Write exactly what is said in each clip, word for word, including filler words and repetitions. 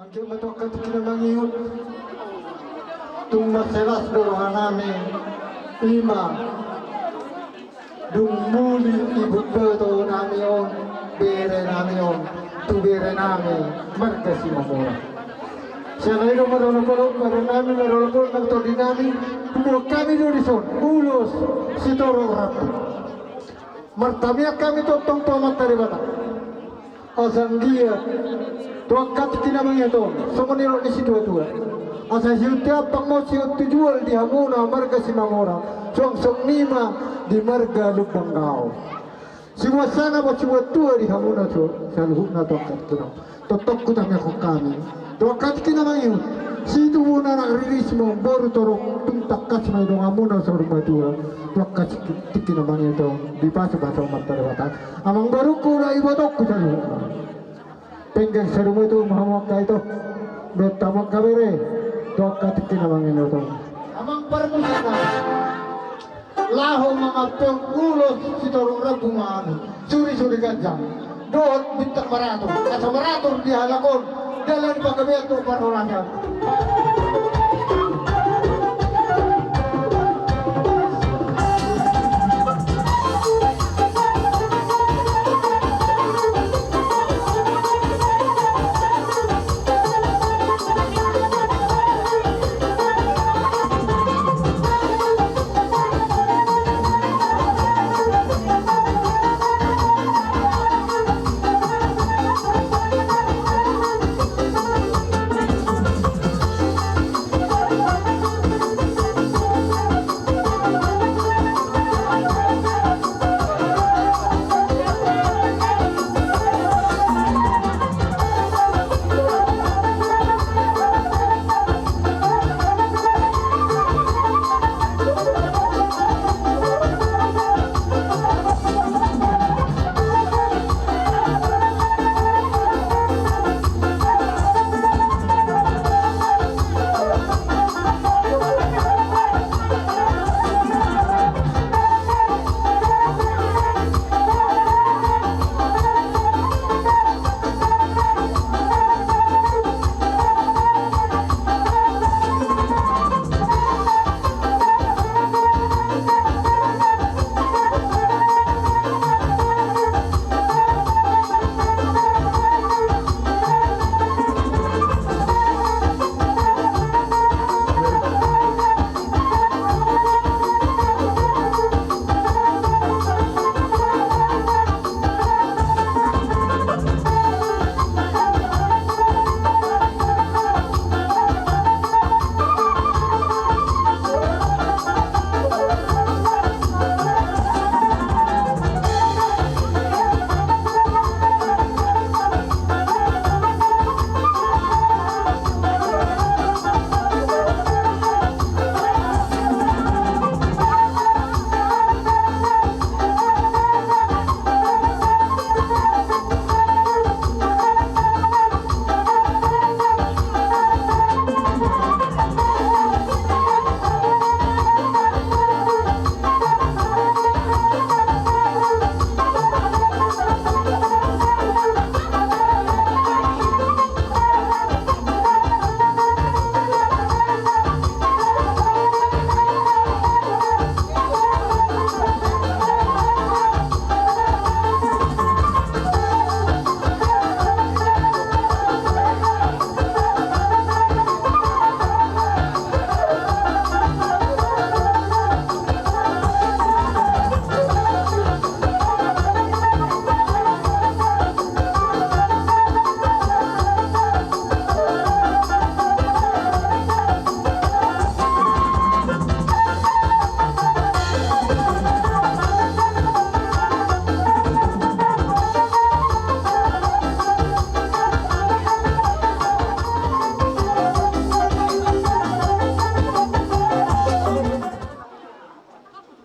Anggiat ma tu angka tingki na mangihut, tung mansai las do rohanami, ima dung muli ibotoonami on, berenami on, tu berenami marga Simamora. Sian i do maradophon, berenami maradophon nang tondinami, huboan hami do dison ulos sitorop rambu. Martamiang hami tongtong tu Amanta Debata. Asa anggiat tu angka tingki na mangihut on, songon nidok ni situatua, asa sihut tu ampang ma on sihut tu jual di hamuna marga Simamora, suang songon i ma di marga Lumbanggao. Sibuat sanga ma sibuat tua di hamuna saluhutna tu angka tingki na on. Tongtong hutamiangkon hami tu angka tingki na mangihut. Situbu ni anak riris ma on, boru torop, tung tangkas ma i donganmuna saur matua tu angka tingki na mangihut on, dipasupasu Amanta Debata. Amangborungku, na ibotoku saluhutna. Penggan saur matua ma hamu angka ito dohot hamu angka bere tu angka tingki na mangihut on. Amang parmusik na laho mangampehon ulos sitorop rambu ma hami, suri-suri ganjang dohot bintang maratur, asa maratur di halak on dalan panggabean dohot parhorasan.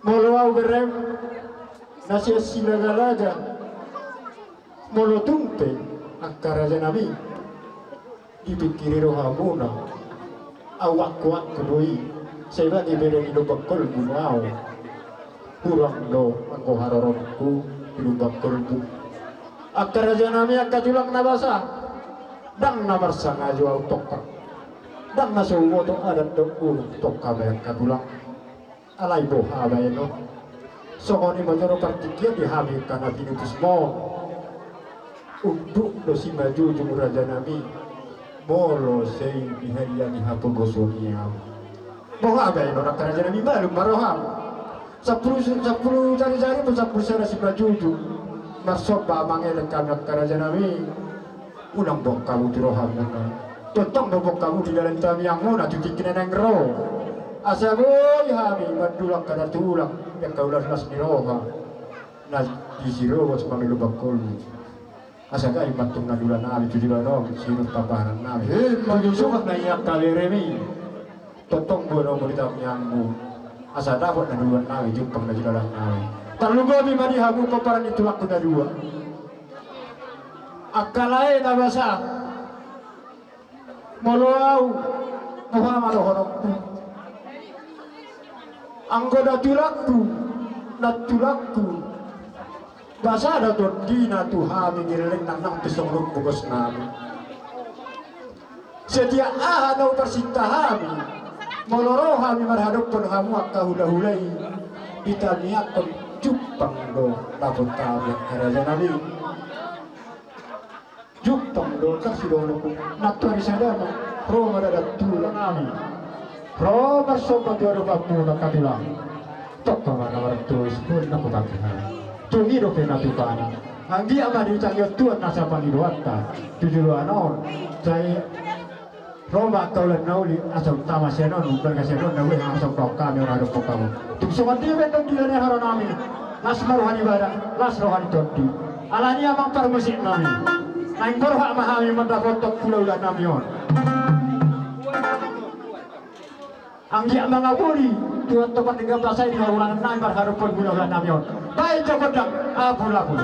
Molo au berem na sian Silagalaga, molo tung pe angka rajanami dipingkiri rohamuna, au angkuangku do i, sai bage bere ni Lumban Kolbu do au. Hurang do anggo haroronku di Lumban Kolbu. Angka rajanami, angka tulang na basa, Ndang na marsangajo ahu tongka. Ndang na so huboto adat dohot ulu tongka bahen hatulang. Alai boha baenon? Songon i ma jolo partingkian di hami angka na pinupusmon. Unduk do simanjujung rajanami. Molo sai dihadiangi hapogoson i ahu. Boha baenon angka rajanami, malum ma roham. Sampulu, sampulu jari-jari pe sampulu sada simanjujung. Marsomba mangelek hami angka rajanami. Unang bongkamu tu roham nangkin. Tongtong do bongkamu di dalan tamiangmuna tu tingki na naeng ro. Asa boi hami mandula angka na tulang, angka ulas las ni roha. Na di Sirobos mangilu bangkolu. Asa gabe mantung na niula nami tu joloan on, sinur papahanan nami. He, manjujung na i angka beremi. Tongtong boan hamu di tamiangmu. Asa dapot na niula nami, jumpang na joloan nami. Tarlumobi ma di hamu pomparan ni tulangku na dua. Angka lae na basa. Molo ahu, boha ma dohononku? Anggo na tulangku, na tulangku. Basa do tondina tu hami, gellengna nang pe songon on pogos nami. Setiap aha na huparsinta hami, molo ro hami marhadophon hamu angka hula-hula i, di tamiangkon jumpang do dapot hami angka rajanami. Jumpang do tangsi dohononku, nantoari sada ma, ro ma dadan tulang nami. Ro marsomba tu adopanmuna angka tulang. Tongka ma na martois, boi na hupake hami. Tung i dope na tupani. Anggiat ma ditangion Tuhan nasa pangidoanta tu joloan on. Sai ro ma angka ulaon na uli, asa untama sian on, umbalga sian on na buei, asa ungkap hami on hadophon hamu. Tung songon dia pe tondina ni haroro nami. Las ma roha ni badan, las roha ni tondi. Alani i amang parmusik nami. Naeng borhat ma hami mandapothon hula-hula nami on. Anggiat mangabodi Tuhan Topan Denggan Basa i di hahurangan nami marhadophon hula-hula nami on. Baen jo gondang, apul-apul.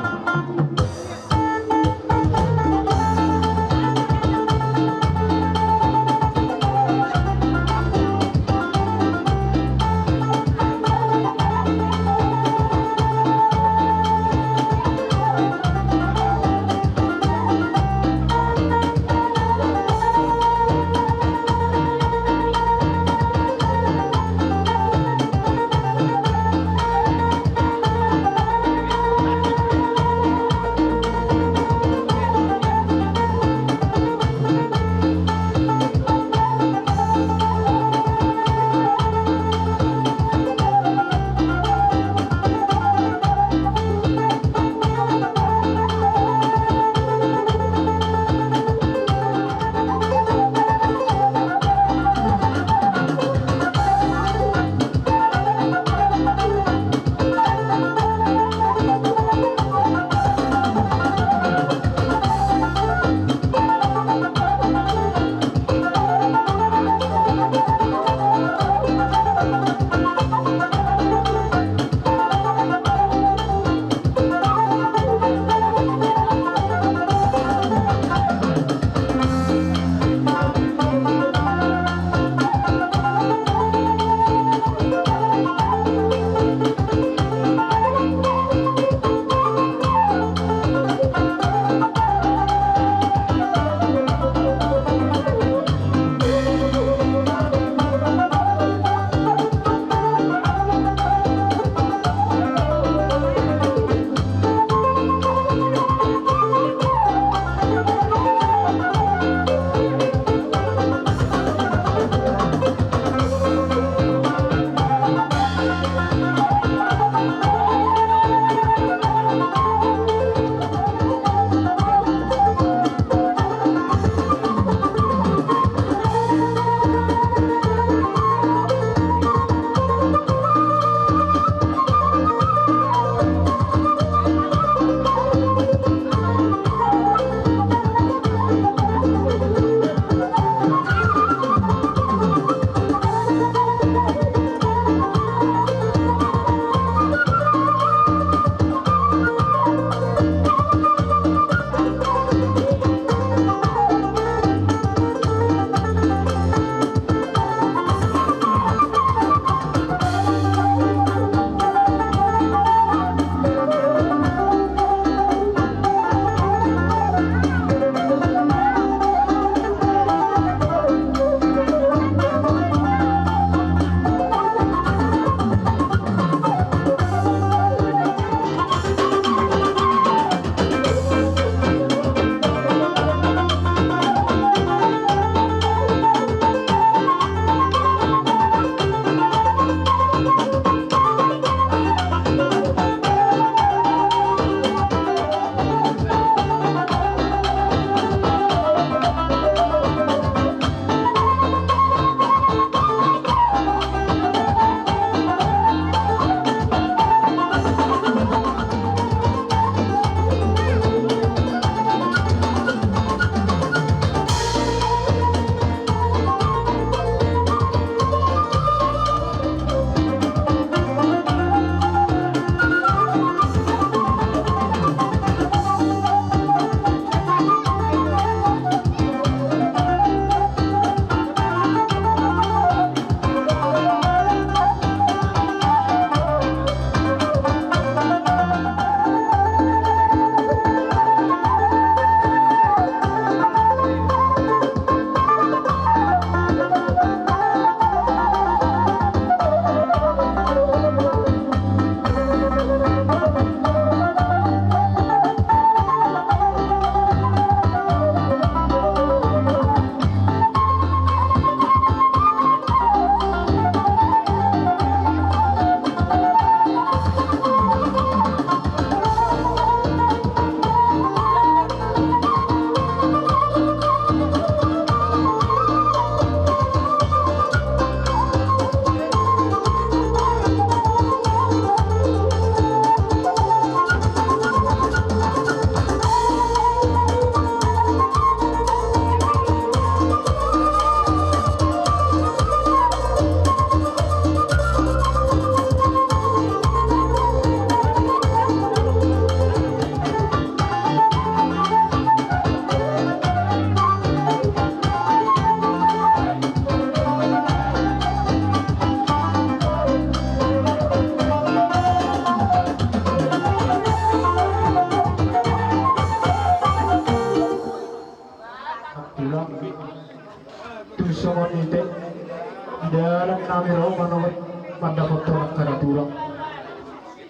Hami ro manongot mandapothon angka na tulang.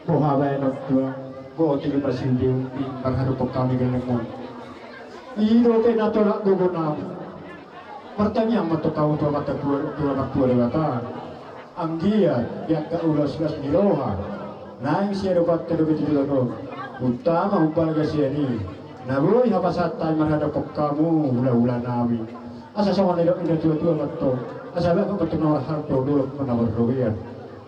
Boha baenon tulang, botima siliu i marhadophon hami gellengmuna. I dope na tolap gogonami. Martangiang ma tong hamu tu Amanta Tuhan, tu Amanta Debata. Anggiat di angka ulaslas ni roha naeng siadopan tu dope tu tulang on, utama umbalga sian i na boi hapasahat hami marhadophon hamu hulahulanami. Asa songon na nidok ni natuatua ma antong, asa bahen ma antong na marhalto, dolok ma na marrobean.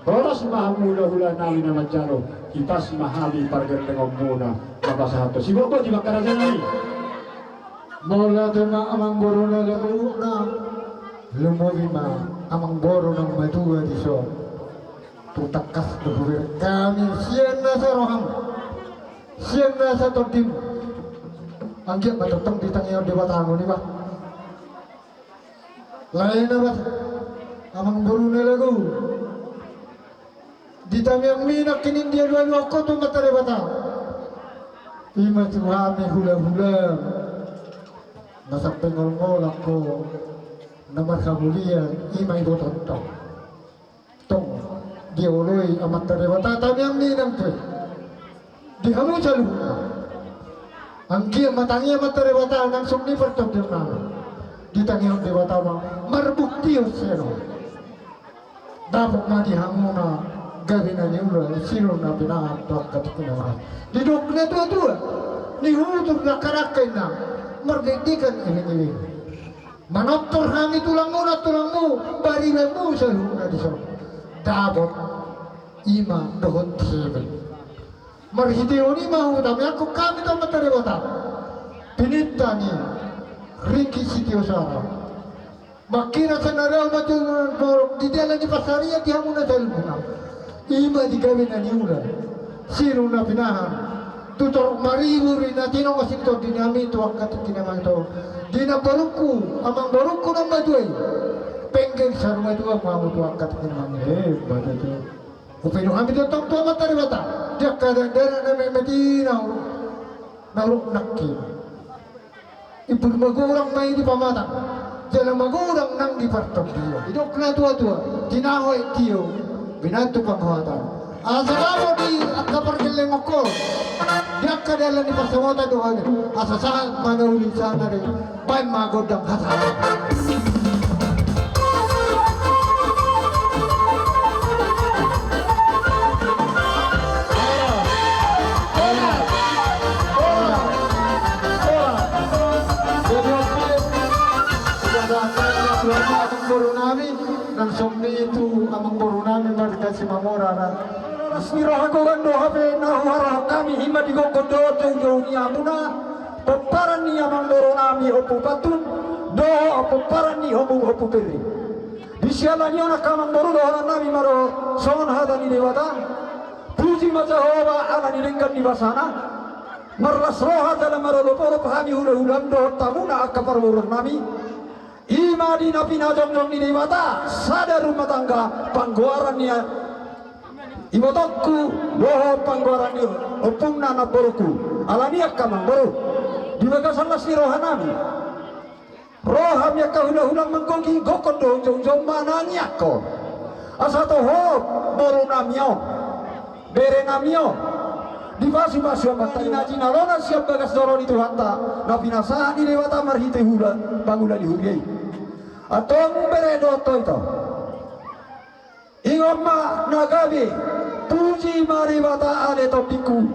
Horas ma hamu hulahulanami na manjalo, hipas ma hami pargellengonmuna na pasahathon. Sibobo di bangkaraja nami. Mauliate ma amangboru na lagu na, lumobi ma amangboru na matua dison. Tung tangkas do hubereng hami sian nasa roham, sian nasa tondim. Anggiat ma tongtong ditangihon Debata annon i ba. Lae na ba, amangboru na lagu. Di tangiangmi nangkin di alualuan ho tu Amanta Debata. I ma tu hami hulahulam na sampe ngolngol angka na marhamulian, i ma ibotoonta. Tong dioloi Amanta Debata tangiangmi nang pe di hamu saluhutna. Anggiat ma tangi Amanta Debata nang songon i partondionnami. Ditangihon Debata ma marbuktihon sian on. Dapot ma di hamuna gabe na niula, siru na pinahan tu angka tingki na roha. Didok natuatua, nihutur dangkadangka inna, mardikdikan ilingiling. Manortor hami tulangmuna, tulangmu, baribanmu saluhutna dison. Dapot i ma dohot hami. Marhitehon i ma hutangiangkon hami tu Amanta Debata. Pinantan ni ringgit sitio sada. Mangkira sannari au ma tu di dalan ni pansarian di hamuna saluhutna. I ma di gabe na niula, siru na pinahan. Tu torop maribur i na tinongas i tondinami tu angka tingki na mangihut on. Di namborungku, amangborungku na matua i. Penggeng saur matua ma hamu tu angka tingki na mangihut on. Eh, baca tu. Hupedo hami tongtong tu Amanta Debata. Di angka dakdanak na metmet i na huruk nangkin. Imbur magodang ma i di pamatang, jala magodang nang di partondion. Didok natuatua, tinaho aek tio, binantu panggohatan. Asa dapot di angka pargellengonhon, di angka dalan ni pansamotan dohot, asa sahat ma na uli sannari, baen ma gondang hasahaton. Jadi oke, sudah datang ya, amangboru nami, langsung itu amangboru nami marga Simamora. Ras ni roha goran do hape na huharahon hami, i ma di gokhon dohot joujou ni hamuna, pomparan ni amangboru nami Ompu Pantun dohot pomparan ni Ompu, Ompu Perry. Di siala ni on angka amangboru, dohonon nami ma do songon hata ni Debata. Puji ma Jahowa ala ni denggan ni basana. Marlas roha jala marolopolop hami hulahulam dohot hamuna angka parboruon nami. I ma di na pinajongjong ni Debata sada rumah tangga panggoaran ni ibotongku dohot panggoaran ni ompungna namborungku. Ala ni i angka amangboru, di bagasan las ni roha nami, ro hami angka hulahula manggohi gokhon dohot joujou manangiangkon. Asa toho boru nami on, bere nami on, dipasupasu Amanta i na jinalona sian bagas joro ni Tuhanta, na pinasahat ni Debata marhite hula pangula ni huria i. Antong bere dohot ito. Ingot ma na gabe, puji ma Debata ale tondingku.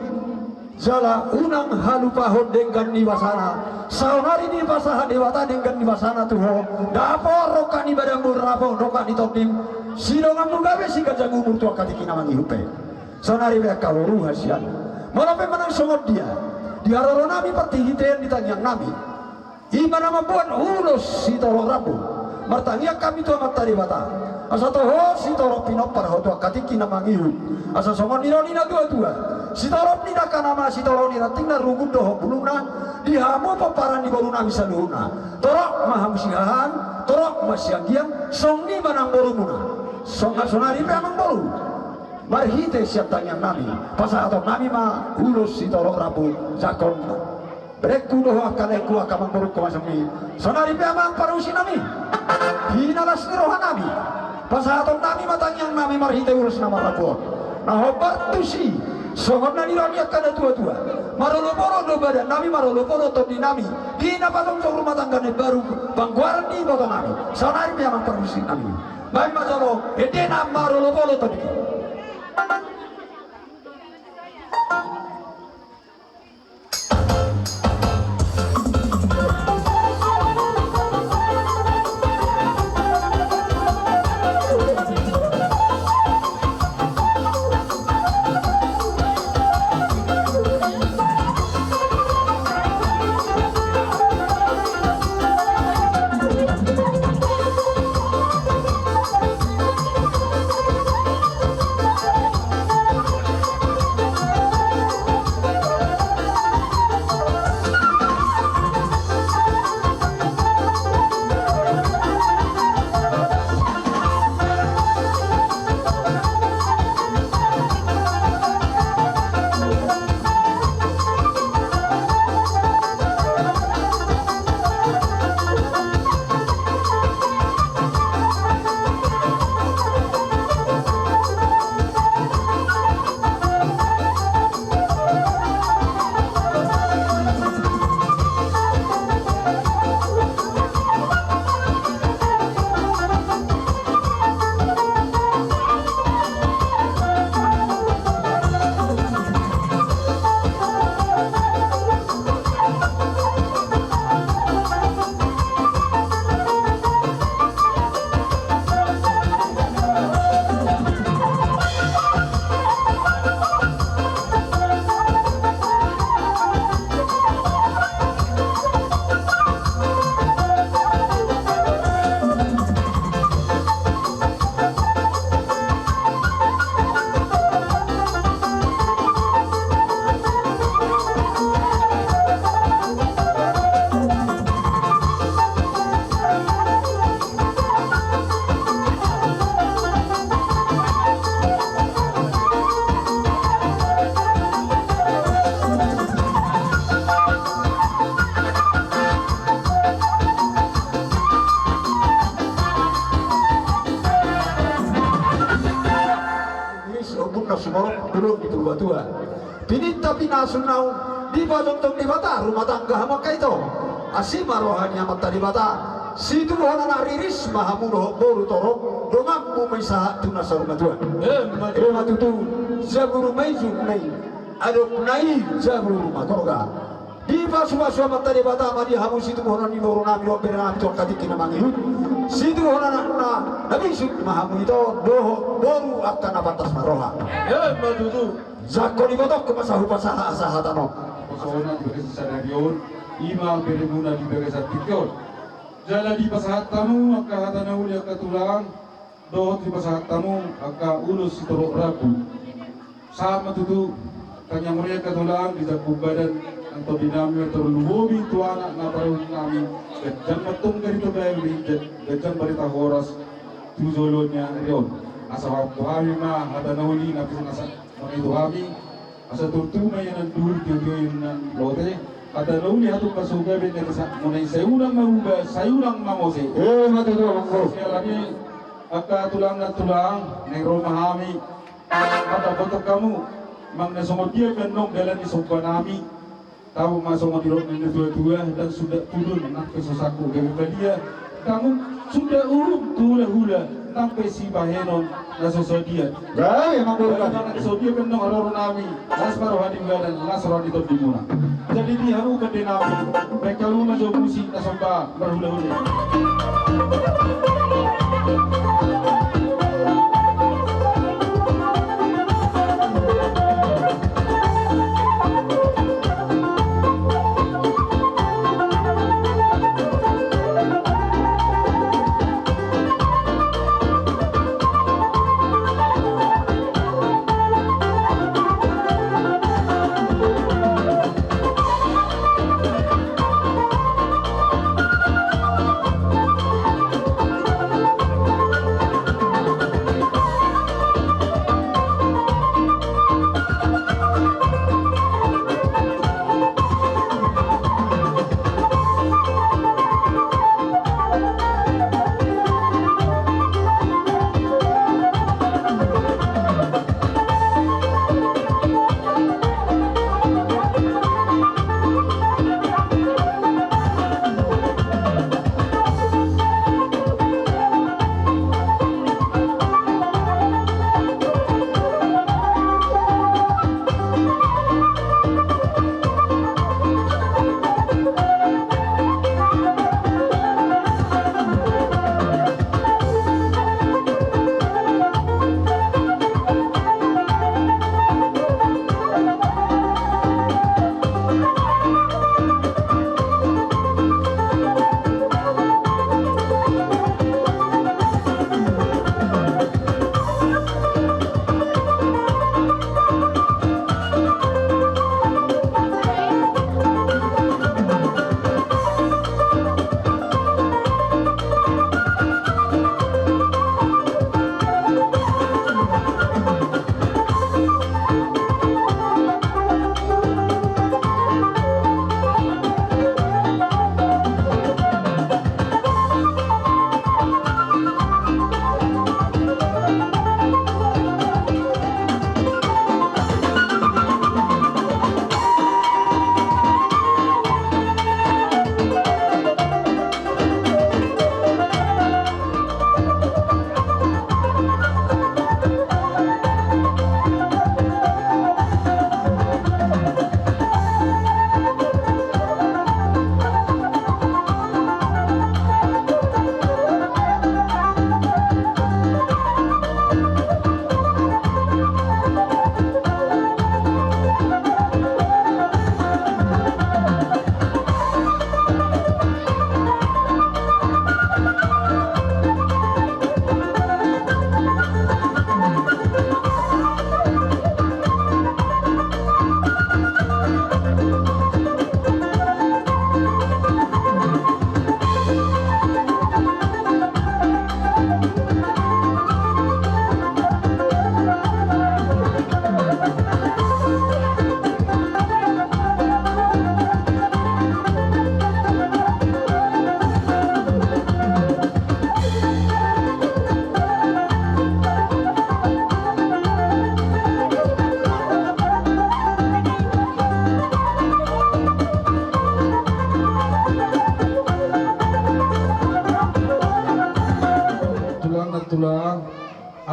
Jala unang halupahon denggan ni basana. Saonari dipasahat Debata denggan ni basana tu ho. Dapot rongkap ni badanmu, dapot rongkap ni tondim. Sidonganmu gabe siganjang umur tu angka tingki na mangihut pe. Saonari pe angka boru hasian. Molo pe manang songon dia, di haroro nami, partingkian ni tangiang nami, i ma na mamboan ulos sitorop rambu. Martangiang hami tu Amanta Debata, asa toho sitorop pinompar ho tu angka tingki na mangihut. Asa songon nidok ni natuatua, sitorop ni dangkana ma sitorop ni rantingna, rugun dohot bulungna, di hamu pomparan ni boru nami saluhutna. Torop ma hamu sihahaan, torop ma sianggian, songon i ma nang borumuna. Songon saonari pe amangboru, marhite sian tangiang nami, pasahaton nami ma ulos sitorop rambu, jangkon berengku dohot angka laengku, angka amangborungku ma songon i. Saonari pe amang parusi nami, hinalas ni roha nami, Pasahaton nami ma tangiang nami marhite ulos na marrambu on. Na hombar tusi, songon na nidok ni angka na tuatua. Marolopolop do badan nami, marolopolop tondi nami. Di na pajongjong rumah tangga na imbaru, panggoaran ni iboto nami. Saonari pe amang parmusik nami. Baen ma jolo, ende na marolopolop tondi. Isi ombun na sumorop dulu di tua-tua. Pininta pinasu naung dipajongjong Debata rumah tangga hamu angka ito. Asi ma roha ni Amanta Debata. Situbuhon anak riris ma hamu dohot boru torop, donganmu ma i sahat tu na saur matua. Emma tutu. Jabu ruma i, jumna i, adopna i jabu ruma torga. Dipasupasu Amanta Debata ma di hamu situbuhonon ni boru nami dohot bere nami tu angka tingki na mangihut. Situbuhon anakna na bisuk ma hamu ito dohot boru angka na pantas marroha. Emma tutu. Jangkon ibotongku ma asa hupasahat hata on. Pasahaton di bagasan sadari on, i ma beremuna di bagasan tingki on. Jala dipasahat hamu angka hata na uli angka tulang, dohot dipasahat hamu angka ulos sitorop rambu. Sahat ma tutu tangiang muna angka tulang, dijangkon badan nang tondi nami, tarlumobi tu anak na paruli nami, ganjang ma antong barita bayu, ganjang barita horas tu joloan ni ari on. Asa hupasahat hami ma hata na uli na pinasahat muna i tu hami. Asa turtu ma ia na duhur, tio-tio ia na lote. Hata na uli hatupa so gabe na pinasahat muna i, sai ulang ma huba, sai ulang ma mose. Emma tutu, amangku. Siala ni i angka tulang na tulang, naeng ro ma hami mandapothon hamu, manang na songon dia pe annon dalan ni somba nami. Tabo ma songon nidok ni na tua-tua, ndang suda pudun nang pe so sangkut gabe badia, ndang suda urum tu hula-hula nang pe sibahenon na so sadia. Gabe ma boru nami. Nang so sadia pe annon haroro nami, las ma roha ni badan, las roha ni tondi muna. Jadi di hamu pande nami, baen hamu ma jo musik na somba marhula-hula.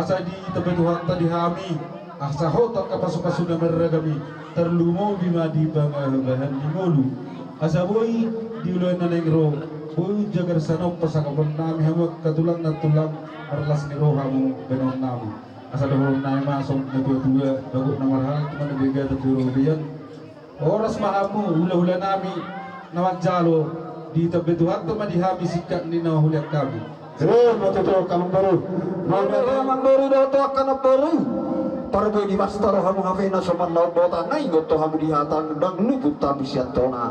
Asa ditambai Tuhanta di hami, asa hot angka pasupasu na marragam i, tarlumobi ma di pangabahan ni ngolu. Asa boi di ulaon na naeng ro, boi jagar sanompa sangapon nami hamu angka tulang na tulang, marlas ni roha hamu bahenon nami. Asa dohonon nami ma songon na tuatua, bagot na marhalto ma na bega tu robean. Horas ma hamu hulahula nami na manjalo, ditambai Tuhanta ma di hami singkat ni na hulahulaan hami. Emma tutu, amangboru. Molo amangboru dohot angka namboru, parbue di basta rohamu hape na so mandaon bota, na ingot hamu di hata, ndang luput hamu sian tona.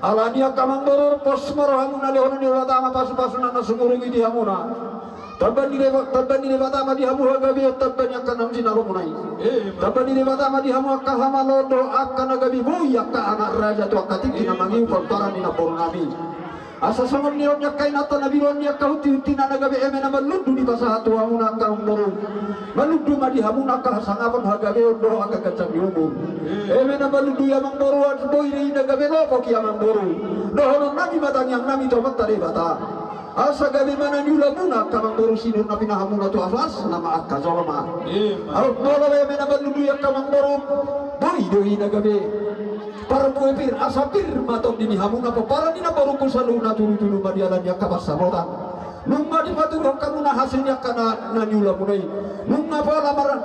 Alani i amangboru, pos ma rohamu na lehon ni Debata ma pasupasuna na sumurung i di hamuna. Tamba ni Deba-, tamba ni Debata ma di hamu hagabeon, tamba ni angka na jinalomuna i. Tamba ni Debata ma di hamu angka hamaloon dohot angka na gabe boi angka anak raja tu angka tingki na mangihut pomparan ni namboru nami. Asa songon nidok ni angka inanta na biloan ni angka huntihuntina na gabe eme na marlundu dipasahat tu hamuna angka namboru. Marlundu ma di hamuna angka hasangapon, hagabeon dohot angka ganjang ni umur. Eme na marlundu i amangboru, asa boi do i na gabe lopok i amangboru. Dohonon nami ma tangiang nami tu Amanta Debata. Asa gabe ma na niulamuna angka amangboru, sinur na pinahanmuna tu alasna ma angka jolma. Emma. Aut molo eme na marlundu i angka amangboru, boi do i na gabe parbue pir, asa pir ma tondi ni hamuna pomparan ni namborungku saluhutna, tulutulu ma dialan ni angka pansamotan. Nunga dipatuduhon hamuna hasil ni angka na, na niulamuna i. Nunga pola mar-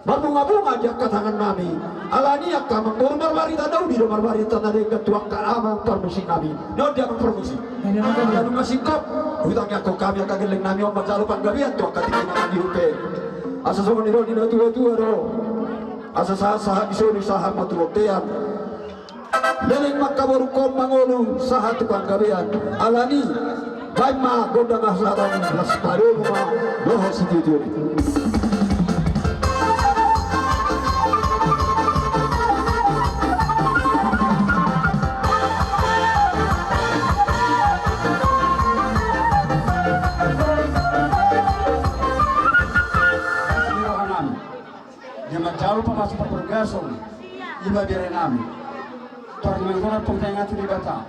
marbungabunga di angka tangan nami. Alani i angka amangboru, marbarita na uli do, marbarita na denggan tu angka amang parmusik nami. Na on di amang parmusik. Lalu masingkop. Hutangiangkon hami angka gelleng nami on manjalo panggabean tu angka tingki na mangihut pe. Asa songon nidok ni na tuatua do. Asa sahat, sahat di solu, sahat ma tu bontean. Leleng ma angka borungkon mangolu sahat tu panggabean. Alani i, baen ma gondang hasahatan, las padomu ma dohot sitiotio ni. Dia manjalo pamasu pamborgason, i ma bere nami. Tor mangonan pongkaingan tu Debata.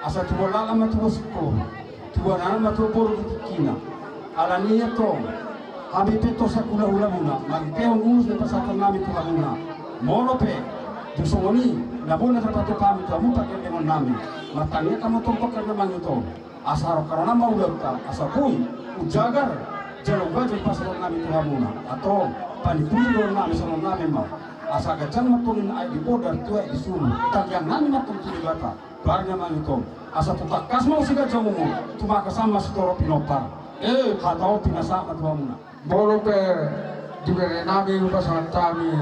Asa tubuan lalan ma tubuan singkoru, tubuan anak ma tubuan boru di tingkina. Alani i antong, hami pe antong sian hulahulamuna, marhitehon ulos na pasahaton nami tu hamuna. Molo pe, dung songon i, na boi na tarpatupa hami tu hamu panggabean nami. Martangiang hamu antong panggabean nami antong. Asa ro karana ma ulaonta, asa boi, umjagar, jala umbahen pasahaton nami tu hamuna. Antong, panipuin dohonon nami songon nami ma. Asa ganjang ma tongin aek di bodar tu aek di sumur. Tangiang nami ma antong tu Debata. Bahen ma antong. Asa tu tangkas ma siganjang umur, tu makasan ma sitorop pinompar. Eh, hata on pinasahat ma tu hamuna. Molo pe di bere nami, hupasahat hami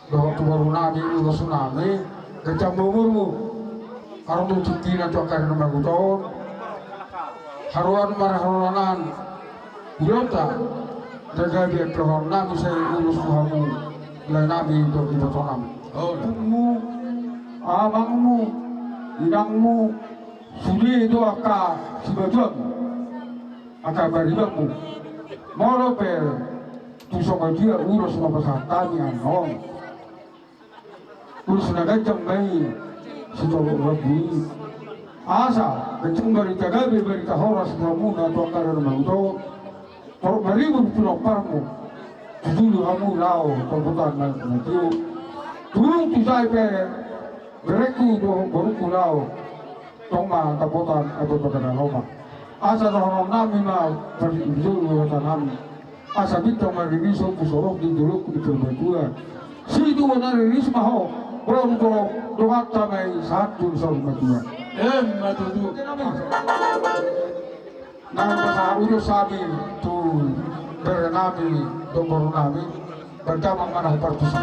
dohot tu boru nami, ulos nami, ganjang ma umurmu. Haroan tu tingkina tu angka ari na mangihut on. Haroan marharoan ulaonta. Gabe dohonon nami sai ulos tu hamu, lae nami dohot iboto nami. Ompunmu, amangmu, inangmu, sude do angka sibatuanmu, angka baribangmu. Molo pe tu songon dia ulos na pasahat hami annon, ulos na ganjang ma i sitorop rambu i. Asa ganjang barita gabe, barita horas tu hamuna tu angka ari na mangihut on. Torop maribur pinomparmu, tu julu hamu laho, tu huta na tio. Tung tu sai pe berengku dohot borungku laho, tong ma dapotan adopan na lomak. Asa dohonon nami ma parjolo hata nami. Asa bintang ma riris ho, pusorok di dolok di purbatua. Situan na riris ma ho, boru dolok, donganta ma i sahat tu saur matua. Emma tutu. Nang pasahat ulos hami tu bere nami dohot boru nami, berdamang ma na hupartusi.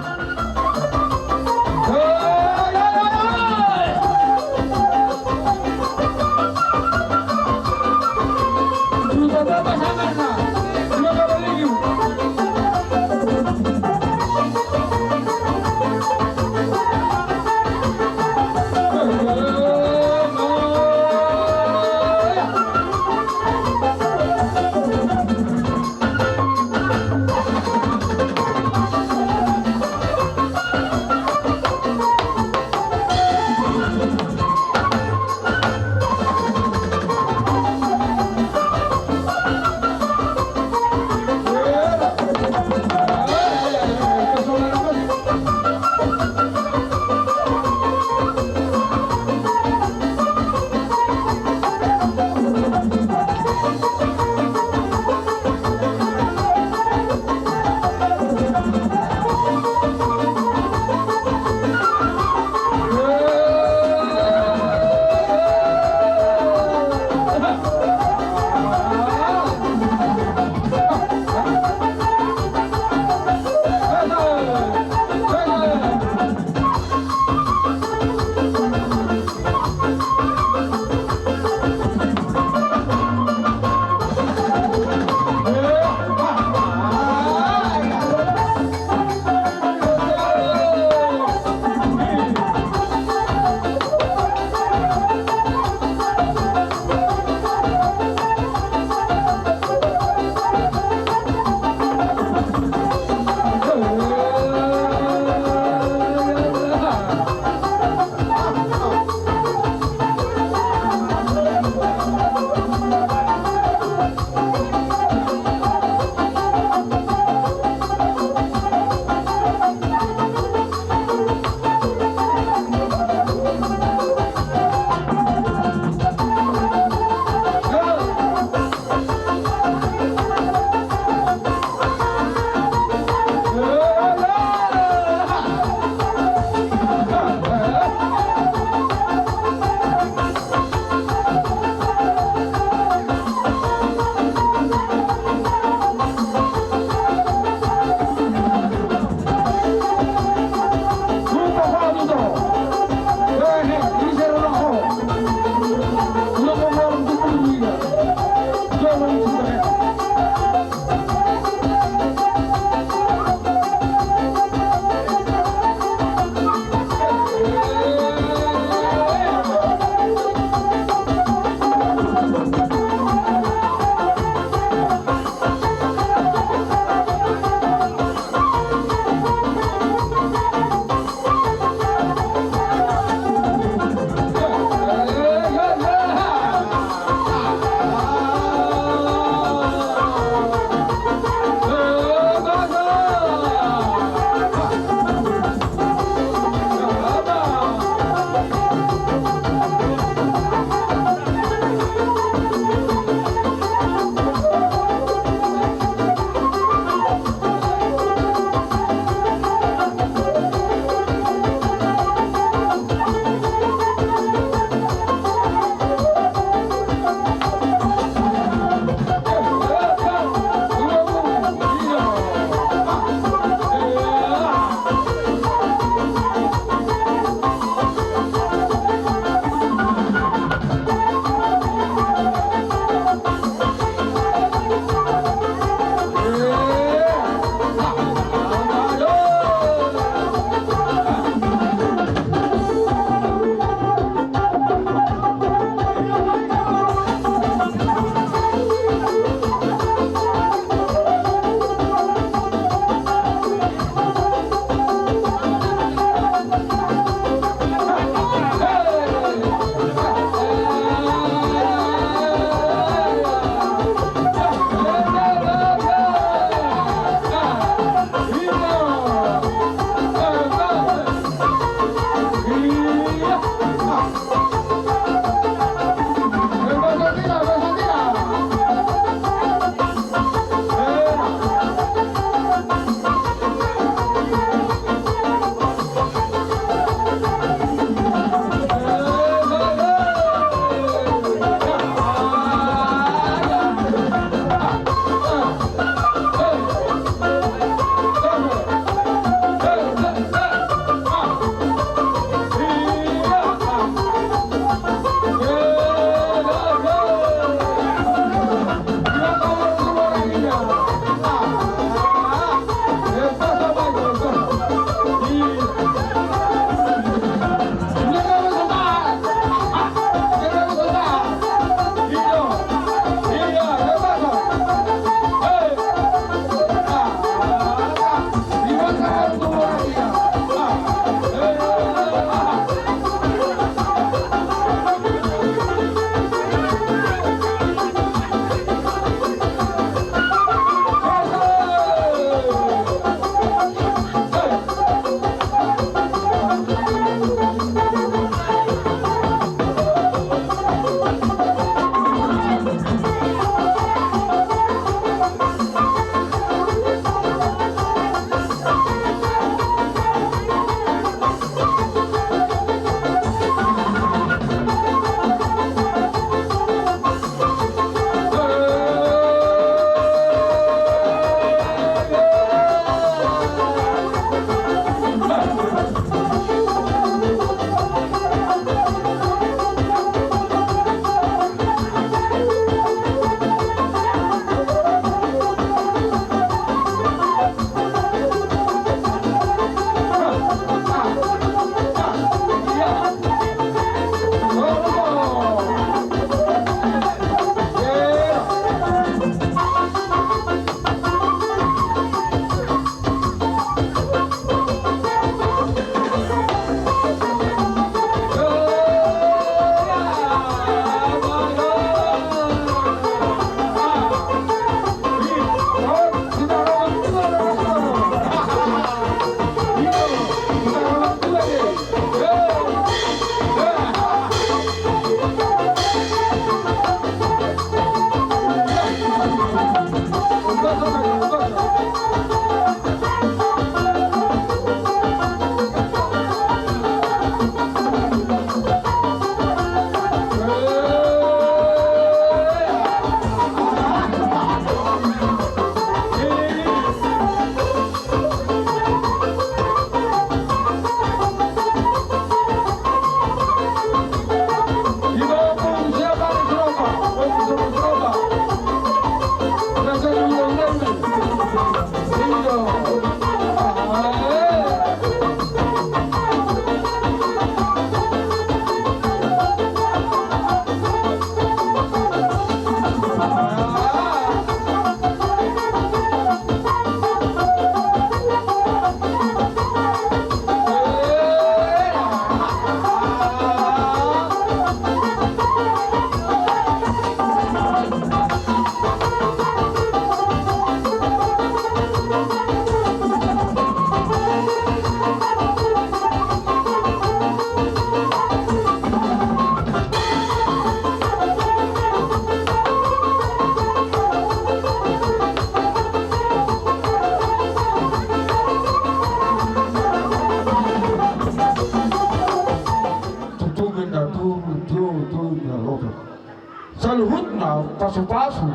Saluhutna pasupasu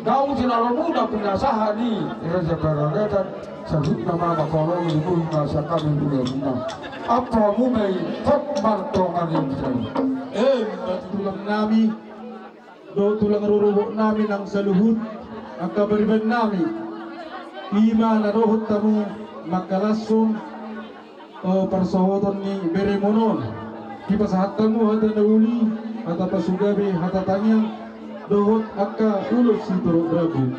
naung jinalomuna pinasahat ni Raja Paradaton, saluhutna ma mangkaholongi di bohi na sian hami hulahulana. Ampu hamu ma i, hot ma tonga ni hita i. Emma tulang nami dohot tulang rorobot nami nang saluhut angka pariban nami, i ma na dohot hamu mangkalashon o, parsaohoton ni beremon on. Dipasahat hamu hata na uli, hata pasugabe, hata tangiang, dohot angka ulos sitorop rambu.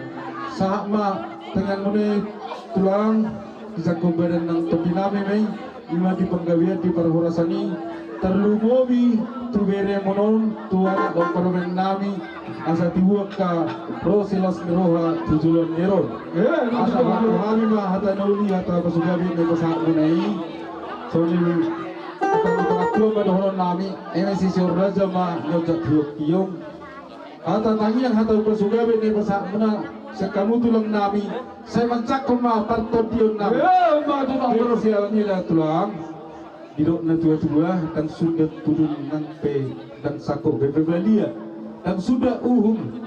Sahat ma tangiangmuna i tulang, dijangkon badan nang tondi nami ma i, i ma di panggabean di parhorasan i, tarlumobi tu beremon on, tu anak dohot parumaen nami, asa tibu angka ro silas ni roha tu joloan ni ari on. Asa hata hami ma hata na uli, hata pasugabe na dipasahat muna i. Songon i, hata ni pangantuan ma dohonon nami, eme sisihon raja ma nionjak hionghiong. Hata tangiang, hata pasugabe na dipasahat muna sian hamu tulang nami, sai manjangkon ma partondion nami. Siala ni i da tulang. Didok natuatua, ndang suda tudun nang pe, ndang sangkot be pe balian, ndang suda uhum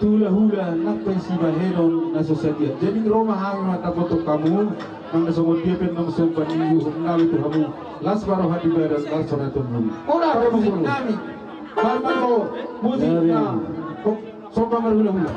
tu hulahula nang pe sibahenon na so sadia. Jadi ro ma hami mandapothon hamu, nang na songon dia pe nang so paninggulhon nami tu hamu, las ma roha di badan, las ma roha tu mulu. Ora, musik nami. Bahan ma ho musik na. Somba marhulahula.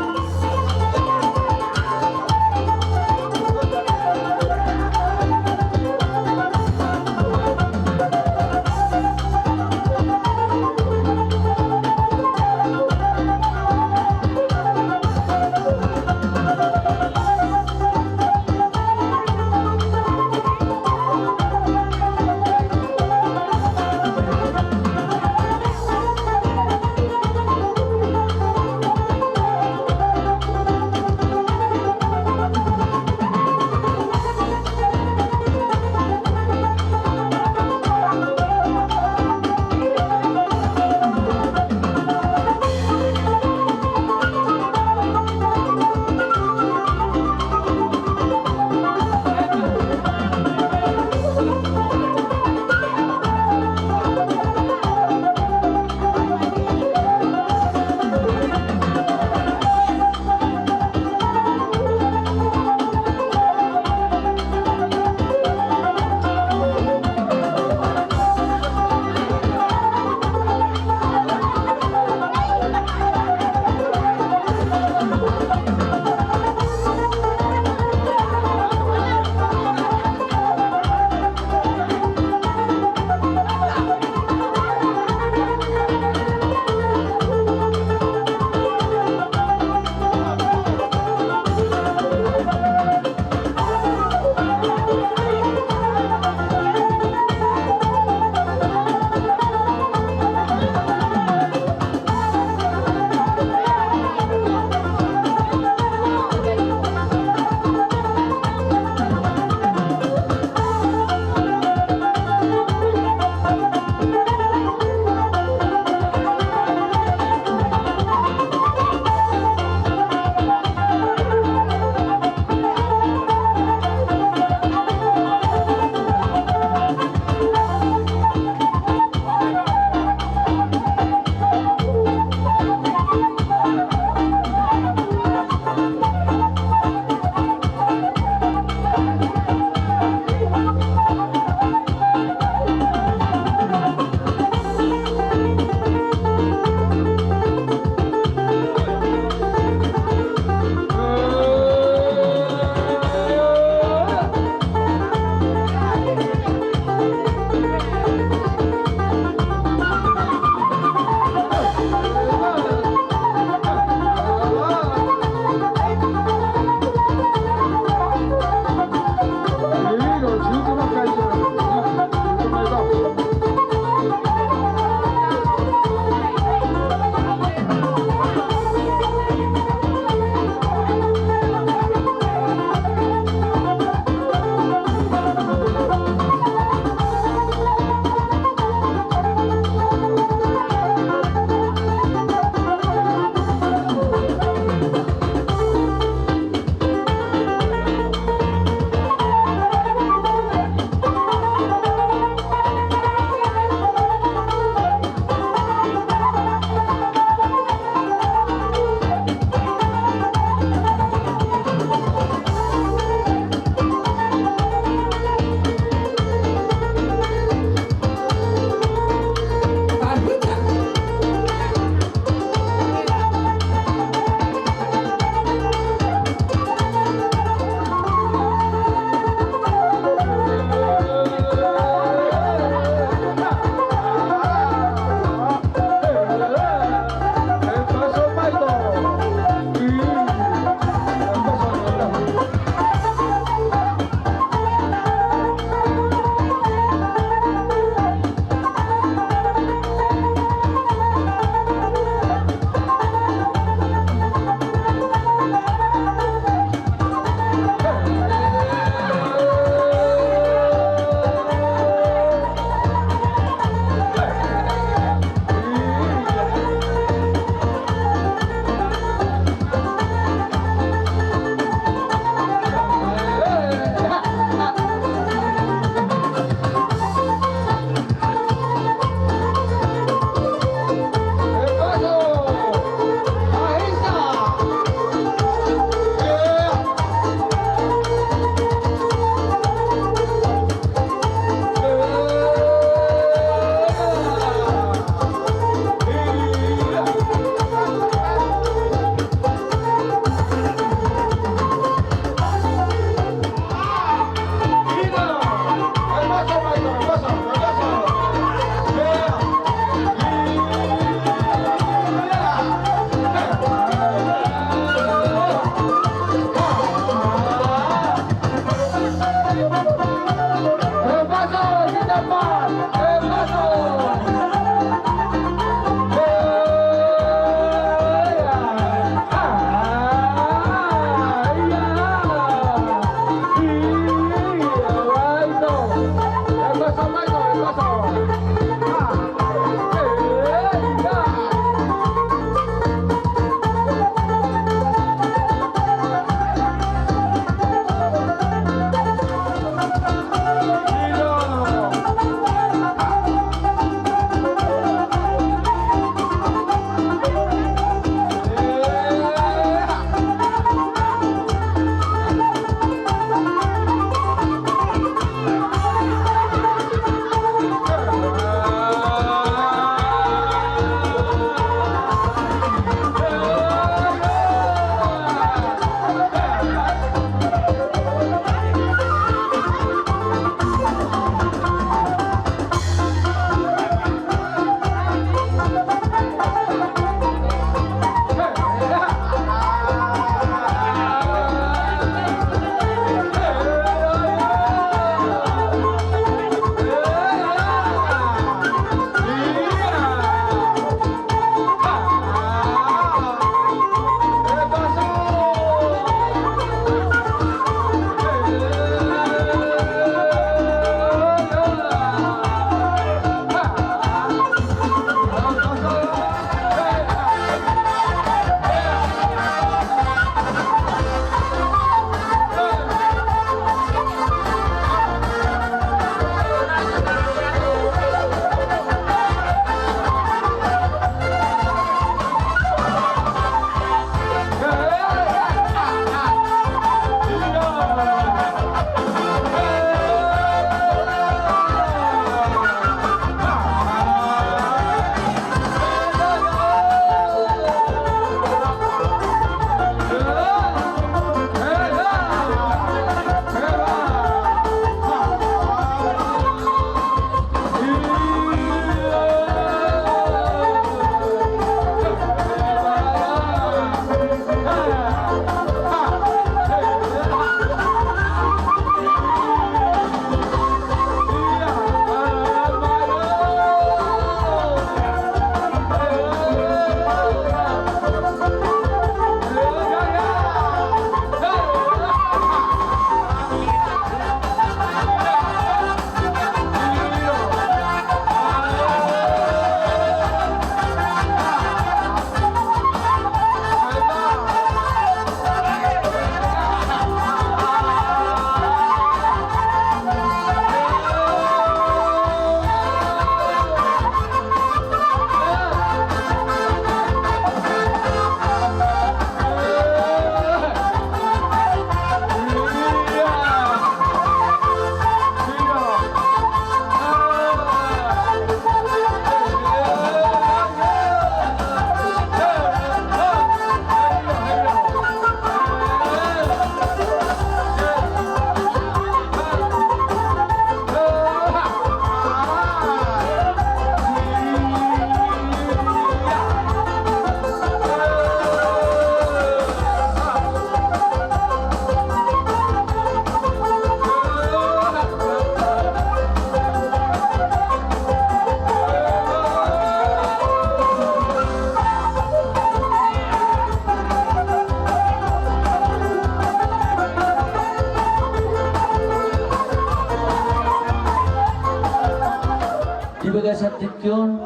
Tion,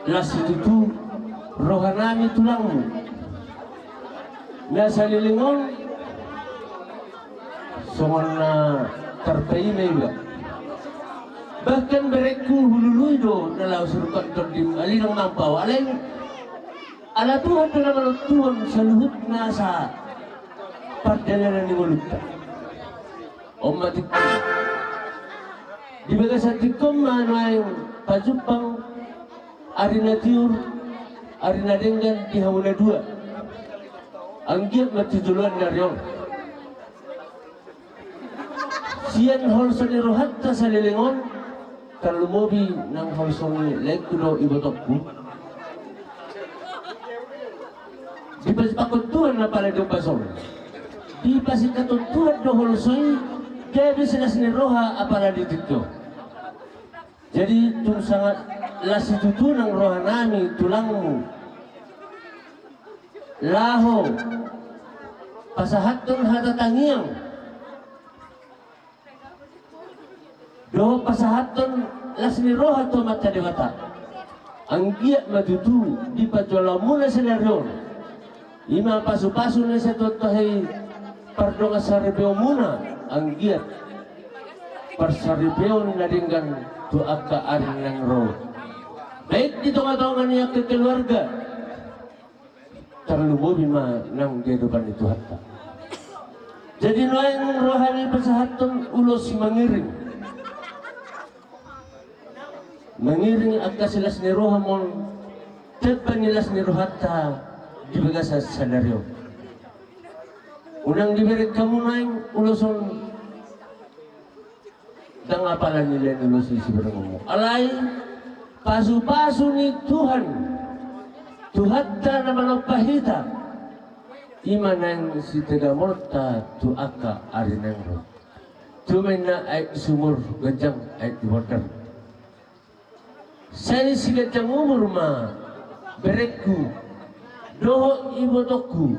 las situtu rohanami tulangmu. Na saleleng on songon na tarpaima iba. Bahkan berengku hulului do na laho sirukkan tondim, alai ndang mampu au, alai ala Tuhan do na manontuhon saluhut nasa pardalanan ni ngolunta. On ma tingki. Di bagasan tingki on ma nuaeng pajumpang ari na tiur, ari na denggan di hamu na dua. Anggiat ma tu joloan ni ari on. Sian holso ni rohanta saleleng on, tarlumobi nang holso ni laengku dohot ibotongku. Dipasipakkon Tuhan apala di ombas on. Dipasingkathon Tuhan do holso i, gabe silas ni roha apala di tingki on. Jadi tung sanga las situtu nang rohanami tulangmu laho pasahathon hata tangiang dohot pasahathon las ni roha tu Amanta Debata. Anggiat ma tutu di parjouonmuna sadari on, i ma pasupasu ni Siantuan Tuhan i pardongan saripeonmuna, anggiat parsaripeon na denggan tu angka ari na naeng ro, baik di tongatonga ni angka keluarga, tarlumobi ma nang di adopan ni Tuhanta. Jadi nuaeng rohami pasahathon ulos mangiring, mangiring angka silas ni roha ma on, tamba ni las ni rohanta di bagasan sadari on. Unang dibereng hamu nuaeng ulos on ndang apala nilai ni ulos i siberengonmu, alai pasupasu ni Tuhan, Tuhanta na manompa hita, i ma naeng sitegamonta tu angka ari naeng ro. Tumainna aek di sumur, ganjang aek di bondar. Sai siganjang umur ma berengku dohot ibotongku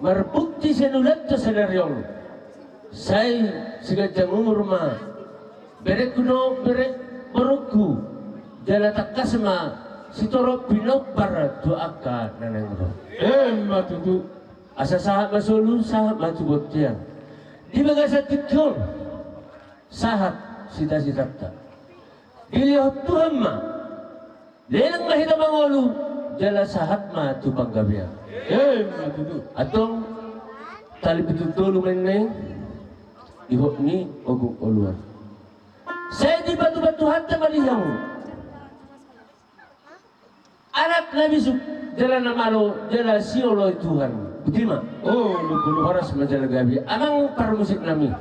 marbukti sian ulaonta sadari on. Sai siganjang umur ma berengku dohot bere-, borungku, jala tangkas ma sitorop pinompar tu angka na naeng ro. Emma tutu. Asa sahat ma solu, sahat ma tu bontean. Di bagasan tingki on sahat sitasitanta. Dilehon Tuhan ma, leleng ma hita mangolu, jala sahat ma tu panggabean. Emma tutu. Antong, tali pitu tolu ma inna i, ihot ni ogung oloan. Sai dipatupa Tuhanta ma di hamu anak na bisuk, jala na malo, jala sioloi Tuhan. Boti ma. O, lupa, lupa. Horas ma jala gabe. Amang parmusik nami.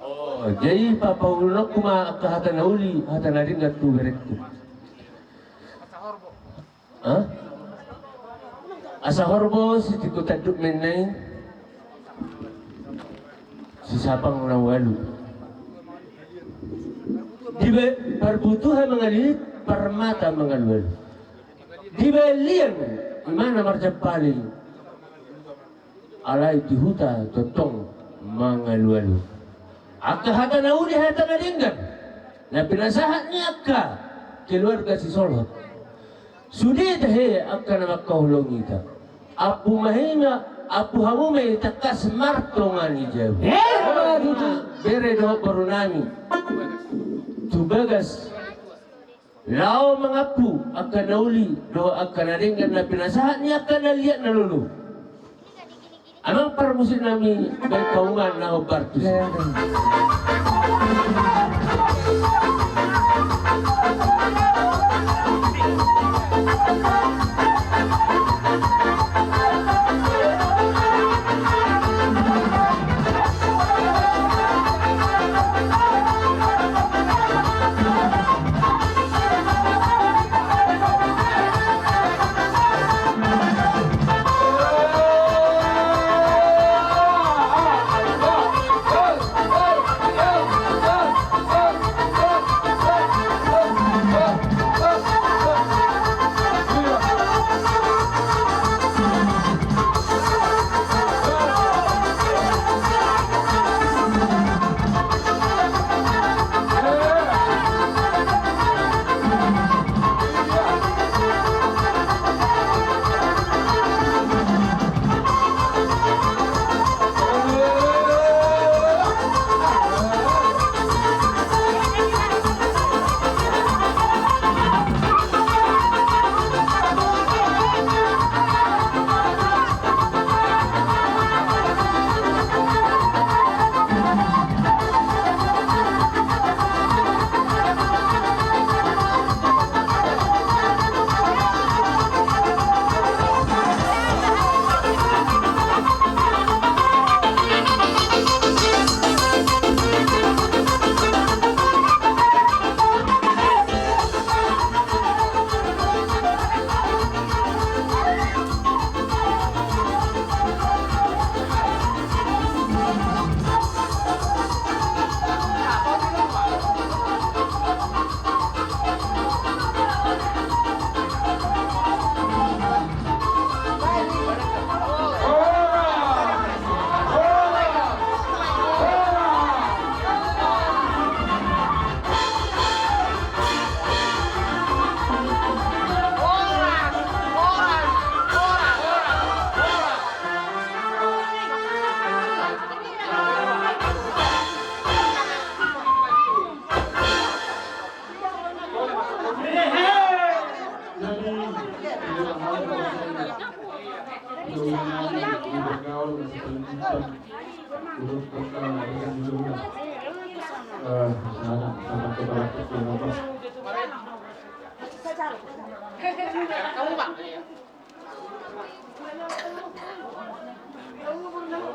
O, jadi papaulunonku ma angka hata na uli, hata na denggan tu berengku. Ha? Asa horbo sitingko tanduk ma inna i, sisapang na ualu. Di ba-, parbutuha mangalillit, parmata mangalualu. Dibahen lian, imana marjampali. Alai di huta tongtong mangalualu. Angka hata na uli, hata na denggan na pinasahat ni angka keluarga sisolhot. Sude tahe angka na mangkaholongi hita. Ampu ma hami, ampu hamu ma i tangkas martonga ni jabu. Emma tutu. Bere dohot boru nami tu bagas laho mangampu angka na uli dohot angka na denggan na pinasahat ni angka na liat na lolo. Amang parmusik nami, baen hamu ma na hombar tusi.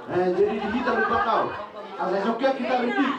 Eh, jadi di hita lupa kau. Asa sokian hita ribut.